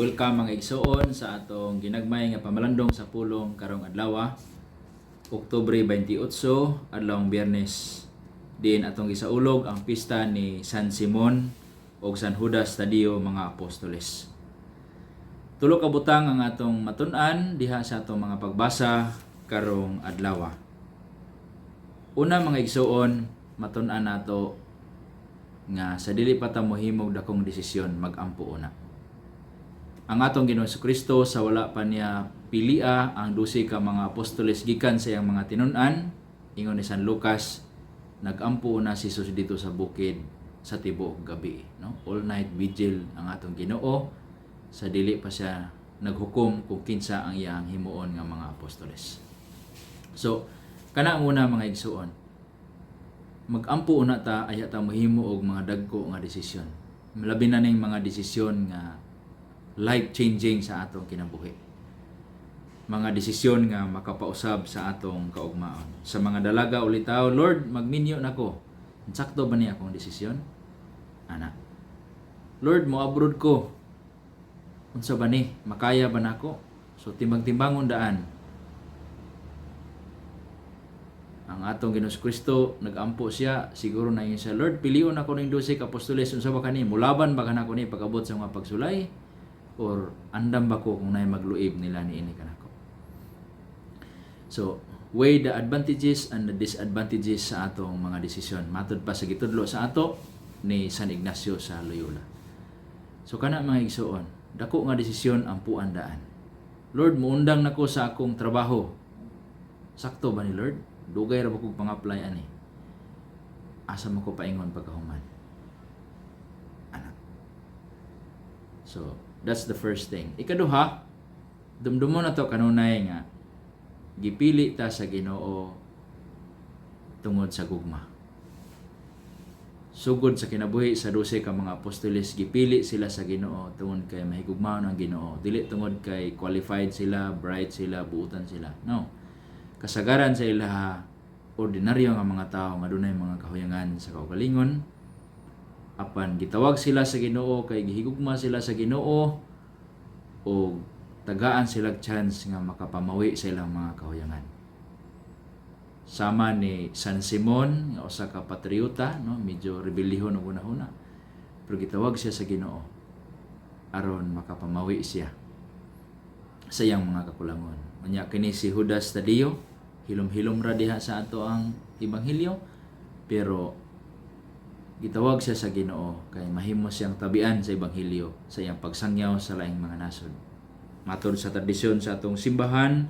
Welcome, mga igsoon, sa atong ginagmay nga pamalandong sa pulong karong adlaw, Oktubre 28, adlawng Biyernes. Diin atong gisaulog ang pista ni San Simon ug San Judas Tadeo, mga apostoles. Tulo ka butang ang atong matun-an diha sa atong mga pagbasa karong adlaw. Una, mga igsoon, matun-an nato nga sa dili pa ta mohimog dakong desisyon, magampo una. Ang atong Ginoong Kristo, sa wala pa niya pilia ang 12 ka mga apostoles gikan sa iyang mga tinun-an, ingon ni San Lucas, nagampo na si Jesus dito sa bukid sa tibuok gabi, no? All night vigil ang atong Ginoo sa dili pa siya naghukom kung kinsa ang iyang himuon nga mga apostoles. So, kana ang una, mga igsuon. Magampo una ta ayha ta mohimo og mga dagko nga desisyon. Labi na ning mga desisyon nga life changing sa atong kinabuhi. Mga desisyon nga makapausab sa atong kaugmaon. Sa mga dalaga ulitaw, "Lord, magminyo nako. Sakto ba ni akong desisyon?" Ana. "Lord, mo abroad ko. Unsa ba ni? Makaya ba nako?" So timbang-timbangon daan. Ang atong Ginoong Kristo, nagampo siya, siguro na yun siya, "Lord, pilion ako ning 12 ka apostoles, unsa ba kani? Mulaban ba kanako ni pag-abot sa mga pagsulay? Or andam ba ko kung naay magluib nila niini kanako?" So, weigh the advantages and the disadvantages sa atong mga desisyon. Matod pa sa gitudlo sa ato ni San Ignacio sa Loyola. So kana, mga igsuon, dako nga desisyon, ampuan daan. "Lord, muundang nako sa akong trabaho. Sakto ba ni, Lord? Dugay ra ba kog pang-apply ani? Asa man ko paingon pagkahuman?" Ana. So, that's the first thing. Ikaduha, dumdumon na to kanunay nga gipili ta sa Ginoo tungod sa gugma. Sugod sa kinabuhi sa 12 ka mga apostoles, gipili sila sa Ginoo tungod kay mahigugmaon ang Ginoo. Dili tungod kay qualified sila, bright sila, buutan sila. No. Kasagaran sa ilaha, ordinaryo nga mga tao nga dunay mga kahuyangan sa kaugalingon. Apan gitawag sila sa Ginoo kay gihigugma sila sa Ginoo o tagaan sila chance nga makapamawi sa ilang mga kahuyangan. Sama ni San Simon nga usa ka patriota, no, medyo rebellion og hunahuna. Pero gitawag siya sa Ginoo aron makapamawi siya sa iyang mga kakulangon. Unya kini si Judas Tadeo, hilom-hilom ra diha sa ato ang ebanghelyo, pero gitawag siya sa Ginoo kay mahimo siyang tabian sa ebanghelyo sa iyang pagsangyaw sa laing mga nasod. Matod sa tradisyon sa atong simbahan,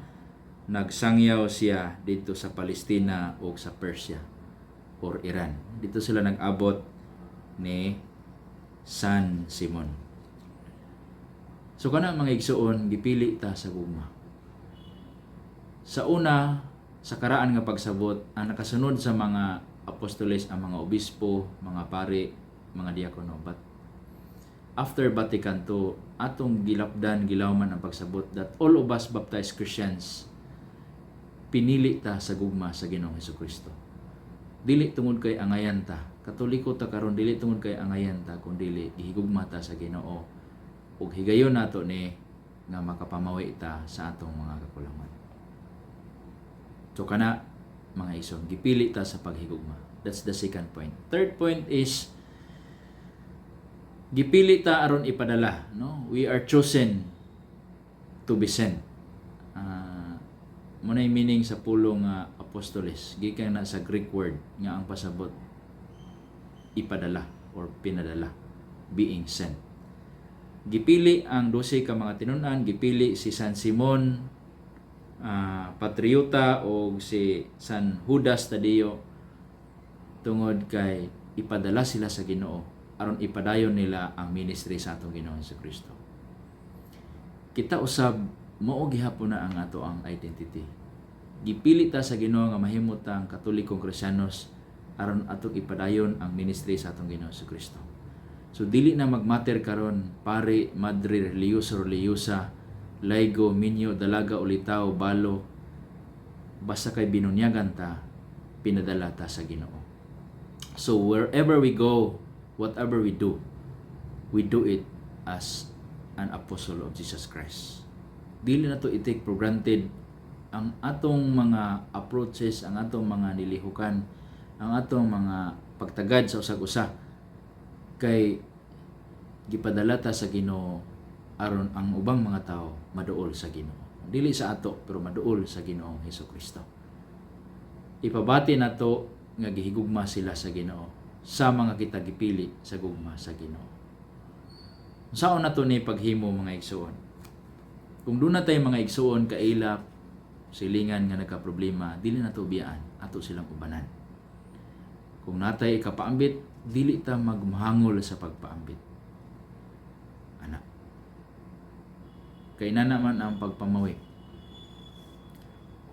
nagsangyaw siya dito sa Palestina o sa Persia or Iran. Dito sila nag-abot ni San Simon. So kana, mga igsuon, gipili ta sa gugma. Sa una, sa karaan nga pagsabot, ang nakasunod sa mga apostoles ang mga obispo, mga pari, mga diakono. But after Vatican II, atong gilapdan, gilawman ang pagsabot that all of us baptized Christians, pinili ta sa gugma sa Ginoong Hesukristo. Dili tungod kay angayan ta. Katoliko ta karon dili tungod kay angayan ta, kun dili gihigugma ta sa Ginoo. Ug higayon nato ni nga makapamawi ta sa atong mga kakulangan. So kana, mga igsoon, gipili ta sa paghigugma. That's the second point. Third point is gipili ta aron ipadala, no? We are chosen to be sent. Mao na meaning sa pulong nga apostoles, gikan na sa Greek word nga ang pasabot ipadala or pinadala, being sent. Gipili ang 12 ka mga tinun-an, gipili si San Simon Patriota o si San Judas Tadeo tungod kay ipadala sila sa Ginoo aron ipadayon nila ang ministry sa atong Ginoong Kristo. Kita usab, mao gihapon na ang ato ang identity. Gipili ta sa Ginoo nga mahimo tang Katolikong Kristiyanos aron atong ipadayon ang ministry sa atong Ginoong Kristo. So dili na magmatter karon pare, madre, relihiyoso, relihiyosa, laygo, minyo, dalaga, ulitaw, balo, basta kay binunyagan ta, pinadala ta sa Ginoo. So wherever we go, whatever we do it as an apostle of Jesus Christ. Dili nato i-take for granted ang atong mga approaches, ang atong mga nilihukan, ang atong mga pagtagad sa usag usa kay gipadala ta sa Ginoo aron ang ubang mga tao maduol sa Ginoo. Dili sa ato, pero maduol sa Ginoong Hesus Kristo. Ipabati nato nga gihigugma sila sa Ginoo sa mga kita gipili sa gugma sa Ginoo. Unsaon nato ni paghimo, mga igsuon? Kung duna tay mga igsuon, kaila, silingan nga nagka-problema, dili nato biyaan, ato silang ubanan. Kung natay ikapaambit, dili ta magmahangol sa pagpaambit. Ana. Kay na naman ang pagpamawi.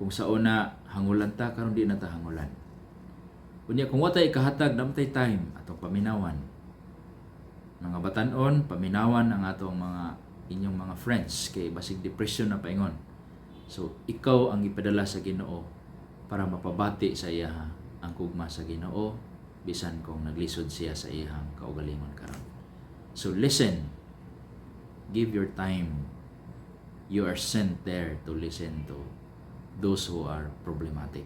Kung sa una hangulan ta, karon di na ta hangulan. Unya kung watay ikahatag, naa tay time atong paminawan. Mga batanon, paminawan ang atong mga inyong mga friends kay basig depression na paingon. So ikaw ang ipadala sa Ginoo para mapabati sa iya ang gugma sa Ginoo bisan kung naglisod siya sa iyang kaugalingon karon. So listen. Give your time. You are sent there to listen to those who are problematic.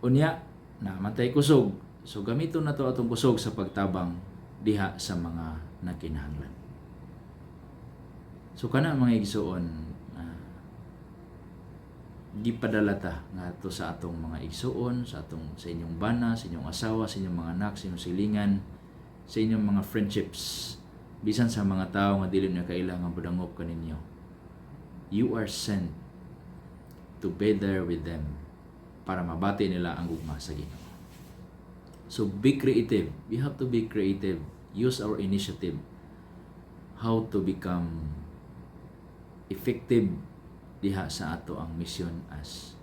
Unya, naa man tay kusog. So gamiton nato atong kusog sa pagtabang diha sa mga nagkinahanglan. So kana, mga igsuon, gipadala ta ngadto sa atong mga igsuon, sa inyong bana, sa inyong asawa, sa inyong mga anak, sa inyong silingan, sa inyong mga friendships, bisan sa mga tao nga dili niyo kaila nga budangop kaninyo. You are sent to be there with them para mabati nila ang gugma sa Ginoo. So be creative. We have to be creative. Use our initiative. How to become effective diha sa ato ang mission as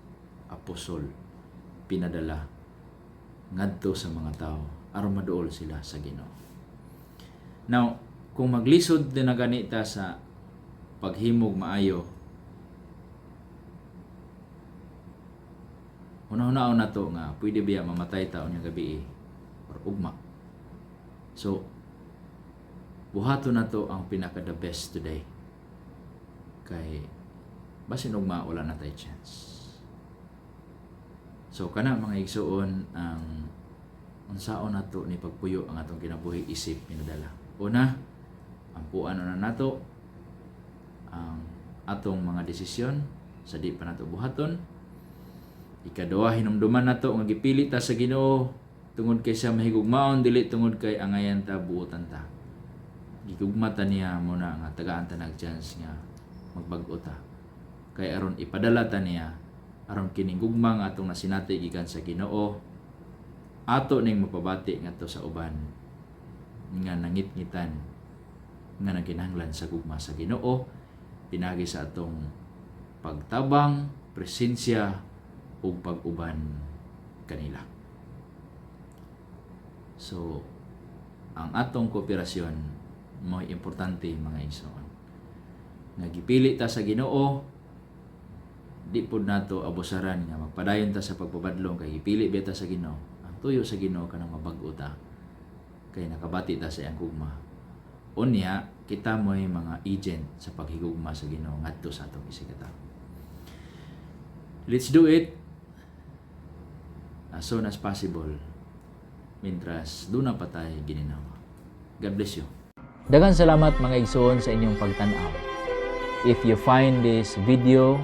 apostle, pinadala ngadto sa mga tao aron maduol sila sa Ginoo. Now, kung maglisod din na ganita sa paghimog maayo, hunahunao nato nga pwede biya mamatay ta unyang gabi or ugma. So, buhaton nato ang pinaka the best today. Kay basin ugma wala na tay chance. So kana, mga igsuon, ang unsaon nato ni pagpuyo ang atong kinabuhi isip pinadala. Una, ampuan na nato ang atong mga desisyon sa di pa nato buhaton. Ikaduha, hinumduman nato nga gipili ta sa Ginoo tungod kay siya mahigugmaon, dili tungod kay angayan ta, buotan ta. Gigugma ta niya, mao na nga tagaan ta nag chance nga magbag-o ta. Kay aron ipadala ta niya, aron kining gugma nga atong nasinati gikan sa Ginoo ato ning mapabati ngadto sa uban nga nangitngitan nga nagkinahanglan sa gugma sa Ginoo pinagi sa atong pagtabang, presensya ug pag-uban kanila. So, ang atong kooperasyon mo'y importante, mga igsoon. Nga gipili ta sa Ginoo, di pod nato abusaran nga magpadayon ta sa pagpabadlong kay gipili biya ta sa Ginoo. Ang tuyo sa Ginoo kanang mabag-o ta kay nakabati ta sa iyang gugma. Unya, kita mo'y mga agent sa paghigugma sa Ginoo ngadto sa atong isigkatawo. Let's do it as soon as possible mientras duna pa tay gininawa. God bless you. Daghang salamat, mga igsoon, sa inyong pagtan-aw. If you find this video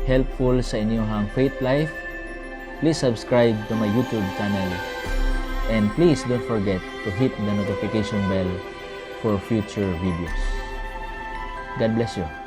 helpful sa inyong faith life, please subscribe to my YouTube channel. And please don't forget to hit the notification bell for future videos. God bless you.